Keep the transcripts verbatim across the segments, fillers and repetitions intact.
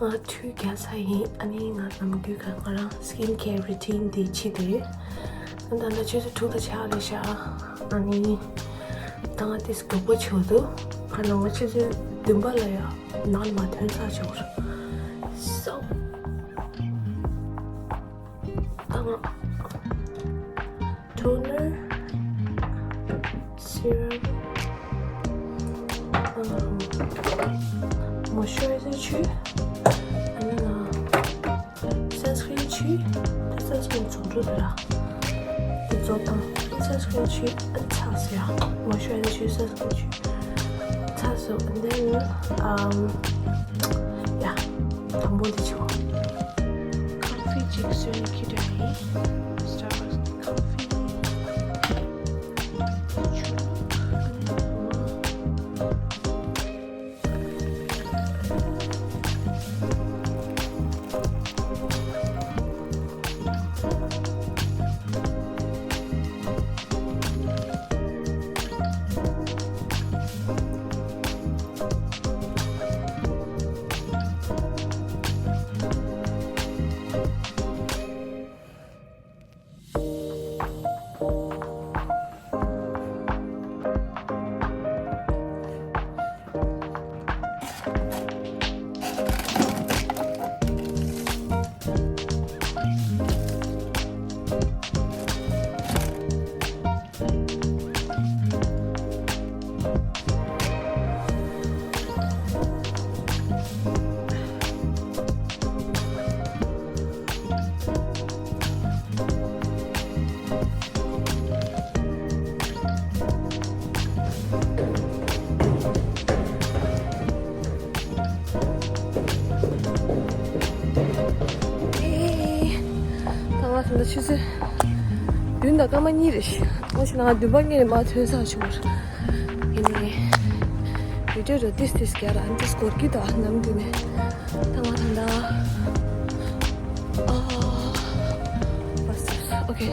ང་ཁྲུས་རྒྱག་ཚར་ཡིན། ཨ་ནི་ང་ནམ་རྒྱུན་ག་ང་རང་skin care routine དེ་བྱེད་དེ་ཡོད། ད་ལྟ་ཆུ་ཚོད་དྲུག་དང་ཕྱེད་ཀ་རེད་ཤག་ཨ་ནི་ད་ང་ཏིས་མགྱོགས་པོ་བྱེད་འདུག་ང་ནང་ང་ཆུ་ཚོད་བདུན་པ་ལ་ཡ་ནང་མ་ཐོན་ཚར་བྱུང་། So ད་ང་toner, serum, um, moisturizer བྱུས། ཨ་ནི་ང་sunscreen བྱུས། དེ་sunscreen བཙོག་འགྲོ་དེ་ར། དེ་བཙོག་དང་sunscreen བྱུས། ཨ་ནི་ཚགས་སུ་ཡ་moisturizer བྱུས། sunscreen བྱུས། ཚགས་སུ། And then, um, yeah, དང་པོ་དེ་བྱུས། Coffee ཅིག་བཟོས་ནས་ཁྱེར་འགྲོ་ཡིན། Starbucks གི་coffee། ད་ང་ད་ལྟ་ཆུ་ཚོད་བདུན་དང་སྐར་མ་གཉིས་རེད་ཤག་ང་ཞིག་ནང་བདུན་པ་ངས་མ་ཐོན་ས་བྱུང་བར། ཡིན་ནའི་video ར་ཏིས་ཏིས་རྒྱག་ར། ཨ་ནི་ཏིས་འགོར་གྱི་འདུག་ནམ་རྒྱུན་ནས། ད་ང་ད་ལྟ་ཨ་bus stop. Okay.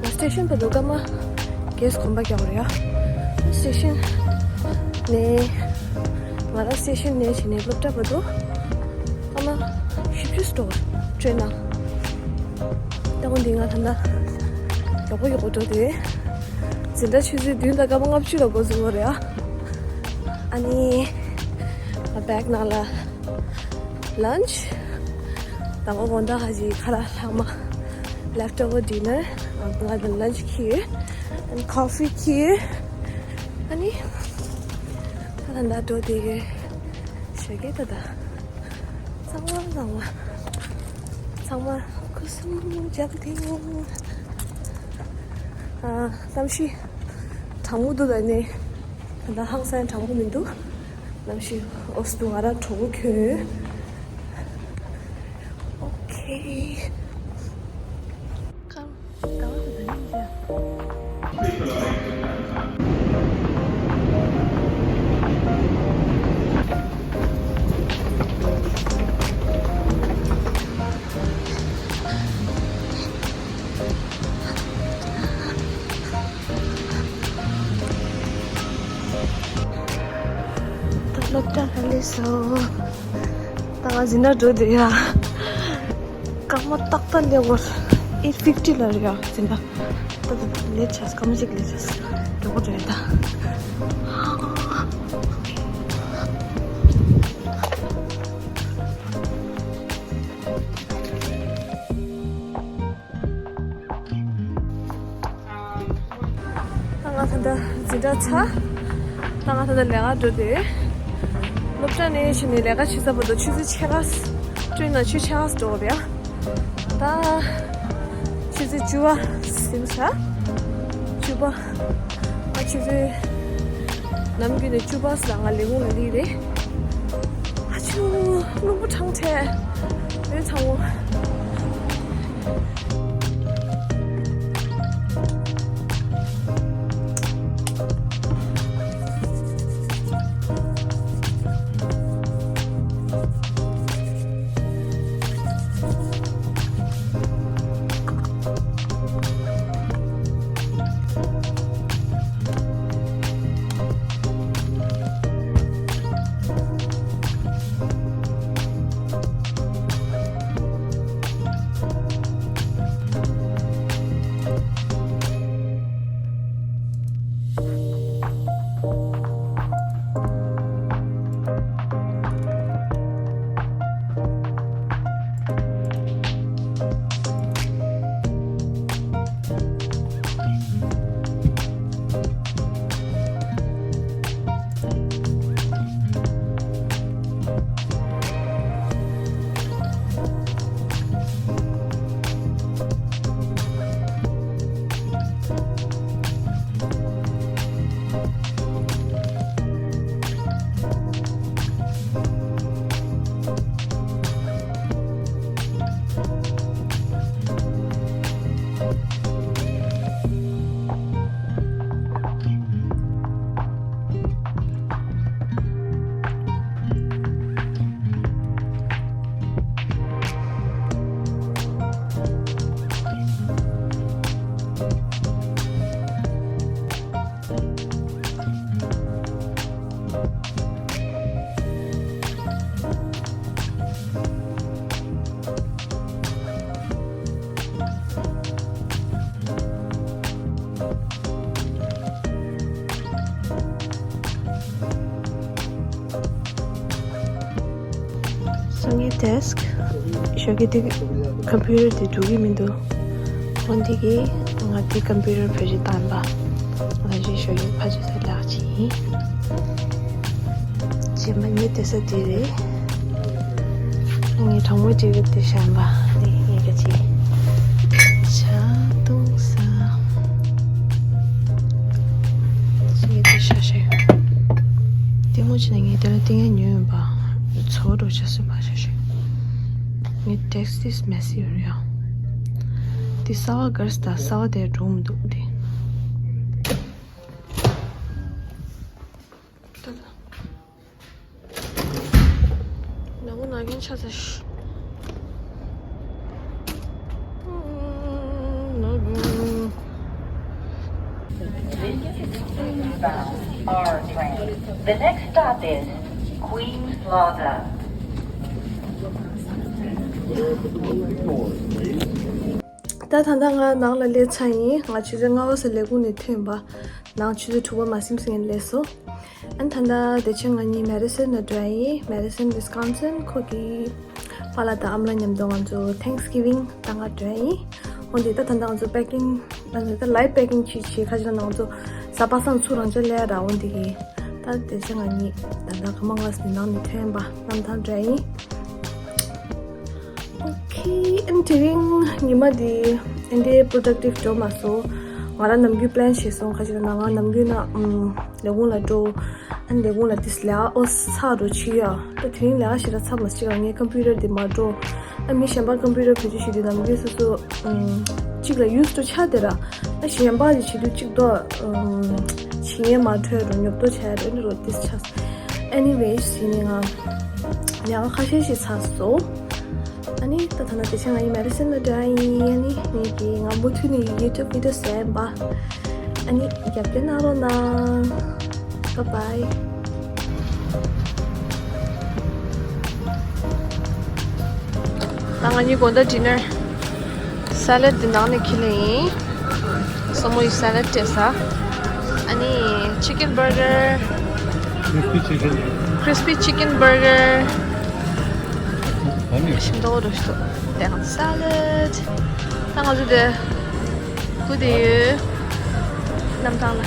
ང་station བར་དུ་སྐར་མ་བརྒྱད་གོམ་པ་རྒྱག་དགོས་རེད་ཡ། station ནས་ང་རང་station ནས་བྱས་ནས་སློབ་གྲྭ་བར་དུ་སྐར་མ་བཞི་བཅུ་འགྲོ་གི་རེད། ཊེན་ནང་། ད་འོ་འདི་ང་ད་ལྟ་མགྱོགས་པོ་མགྱོགས་པོ་འགྲོ་དེ། འཛིན་གྲྭ་ཆུ་ཚོད་བདུན་དང་སྐར་མ་ལྔ་བཅུ་ལ་འགོ་འཛུགས་པ་རེད་ཡ། ཨ་ནི་ང་བེག་ནང་ལ་lunch། ད་ང་དགོང་དག་ཧ་ཅི་ཁ་ལག་ལྷག་མ། Leftover dinner. ང་ལ་lunch ཁྱེར། And coffee ཁྱེར། ཨ་ནི་ད་ད་ད་འགྲོ་དེ་གི་ཞོགས་ཀས་ད་ད། ཚང་མ་ཚང་མ་ཚང་མ་ཁུ་སིམ་རྒྱག་དེ། ཨ་གནམ་གཤིས་གྲང་མོ་འདུག་ད་ནི། ད་ལྟ་ཧང་སང་གྲང་མོ་མི་འདུག་གནམ་གཤིས་འོ་སི་འདུག་ང་རང་གྲོགས་པོ་ཁྱོད། Okay. ད་སློབ་གྲྭ་ལ་སླེབས་སོང་། ད་ང་འཛིན་གྲྭ་འགྲོ་འདོད་ཡ། སྐར་མ་ཏག་ཏག་སླེབས་པར་eight fifty ལ་རེད་ཡ། འཛིན་གྲྭ་ད་ད་ལེཊ་ཆགས། སྐར་མ་གཅིག་ལེཊ་ཆགས། འགྲོ་གི་འགྲོ་ཡ་ད། ད་ང་ད་ལྟ་འཛིན་གྲྭ་ཚར། ད་ང་ད་ལྟ་ལས་ཀ་འགྲོ་དེ། སློབ་གྲྭ་ནས་ཕྱིན་ནས་ལས་ཀ་བྱེད་ས་བར་དུ་ཆུ་ཚོད་ཕྱེད་ཀ། ཊེན་ནང་ཆུ་ཚོད་ཕྱེད་ཀ་འགྲོ་དགོས་རེད་ཡ། ད་ཆུ་ཚོད་བཅུ་པ་ཟིན་ས། བཅུ་པ། ང་ཆུ་ཚོད་ནམ་རྒྱུན་ནས་བཅུ་པ་ཙམ་ལ་ང་ལས་ཁུངས་ལ་སླེབས་རེད། ཨ་ཆུ། རླུང་བུ་གྲང་ཐལ། ཨེ་ཚ་བོ། desk ཞོགས་ཀས་དེ་computer དེ་འགྲོ་གི་མི་འདུག་འོན་ཏེ་གི་ང་དེ་computer བེད་སྤྱོད་བཏང་པ། ང་ཞིག་ཞོགས་ཀས་ཕ་ཆུ་ས་ལག་ཅིག་ཡིན། རྗེས་མ་ངའི་བསྡད་ས་དེ་རེད། ངའི་གྲོགས་མོ་དེ་གི་དེ་བཤམས་པ་ནི་ངའི་ག་ཅིག་ཆ་གཏོང་ས། ངའི་དེ་ཤ་ཤ་ཡོད། དེ་ངོ་ཆེ་ན་ངའི་དེ་ལ་ཏིང་ངེ་ཉོས་ཡོད་པ། ཚོ་རུ་ཆ་སུ་མ་ཤ་ཤ། ངའི་desk this messy ཡོད་ཡ། དེ་གསར་བ་གར་ས་ད་གསར་བ་དེ་འགྲོ་མི་འདུག་དེ། ད་ད། ནག་པོ་ནག་རྐྱང་ཆགས་ཚར་ཤག This is Queens bound R train. The next stop is Queens Plaza. ད་ད་ལྟ་ང་ནང་ལ་སླེབས་ཚར་ཡིན། ང་ཆུ་ཚོད་ལྔ་པ་ཙམ་ལས་ཁུངས་ནས་ཐོན་པ། ནང་ཆུ་ཚོད་དྲུག་པ་མ་ཟིན་ཙམ་སླེབས་སོང་། ཨ་ནི་ད་ལྟ་བདེ་ཆེན་ང་གཉིས་Madison ལ་འགྲོ་ཡ་ཡིན། Madison Wisconsin ཁོ་གི་པཱ་ལགས་དང་ཨ་མ་ལགས་མཉམ་དུ་ང་ཚོ་Thanksgiving གཏང་ག་འགྲོ་ཡ་ཡིན། འོན་ཏེ་ད་ད་ལྟ་ང་ཚོ་packing ང་ཚོ་ད་light packing བྱེད་བྱེད་ཁ་ཅིག་ལ་ང་ཚོ་གཟའ་པ་སངས་ཚུར་རང་ཅག་སླེབས་ར། འོན་ཏེ་གི་ད་བདེ་ཆེན་ང་གཉིས་ད་ལྟ་ག་མ་ང་ཟིན་ནང་ནས་ཐོན་པ་གནམ་ཐང་འགྲོ་ཡ་ཡིན། Okay ཨ་ནི་དེ་རིང་ཉི་མ་འདི་ཨ་འདྲའི་productive འགྲོ་མ་སོང་། ང་རང་ནམ་རྒྱུན་plan བྱས་སོང་། ཁ་ཅིག་ལ་ང་ནམ་རྒྱུན་ན་ཨམ་ལས་ཁུངས་ལ་འགྲོ། ཨ་ནི་ལས་ཁུངས་ལ་དེ་ལས་ཨོ་ཚར་རུ་ཆི་ཡ། ད་དེ་རིང་ལས་ཀ་ཞེ་དྲག་ཚར་མ་ཅིག་ལ་ངའི་computer འདི་མ་འགྲོ། ཨ་མི་གཞན་པ་computer བེད་སྤྱོད་བྱེད་དུས་ནམ་རྒྱུན་སོ་སོ་ཨམ་གཅིག་ལ་used to ཆགས་དེ་ར། ཨ་གཞན་པ་ཞིག་བྱེད་དུས་གཅིག་ཏོ་ཨམ་བྱེད་ཡས་མ་འཕྲོད་རུ་ཉོབ་ཏོ་བྱས་རུ་ཨ་ནི་རུ་དེ་ཆགས། Anyways ཡིན་ནའི་ང་ལས་ཀ་ཁ་ཤས་ཤིག་ཚར་སོང་། ཨ་ནི་ད་ཐ་ན་དེ་ཆ་ང་ཡི་Madison ལ་འགྲོ་ཡ་ཡིན། ཨ་ནི་ངེད་ཀྱི་ང་མུ་མཐུད་ནས་YouTube video བཟོ་ཡིན་པ། ཨ་ནི་རྒྱབ་སྐྱོར་གནང་རོགས་གནང་། Bye bye. ད་ང་གཉིས་དགོང་དག་dinner salad འདི་ནང་ནས་ཁྱེར་ལེ་ཡིན། སོ་མོ་ཡི་salad སྤྲད་ས། ཨ་ནི་chicken burger Crispy chicken. Crispy chicken burger ཨ་ནི་ཞིམ་མདོག་རོ་ཞིག་འདུག་དེ་ཡང་salad ད་ང་ཚོ་དེ་ཁུ་དེ་ཡོད་གནམ་ཐང་ལ།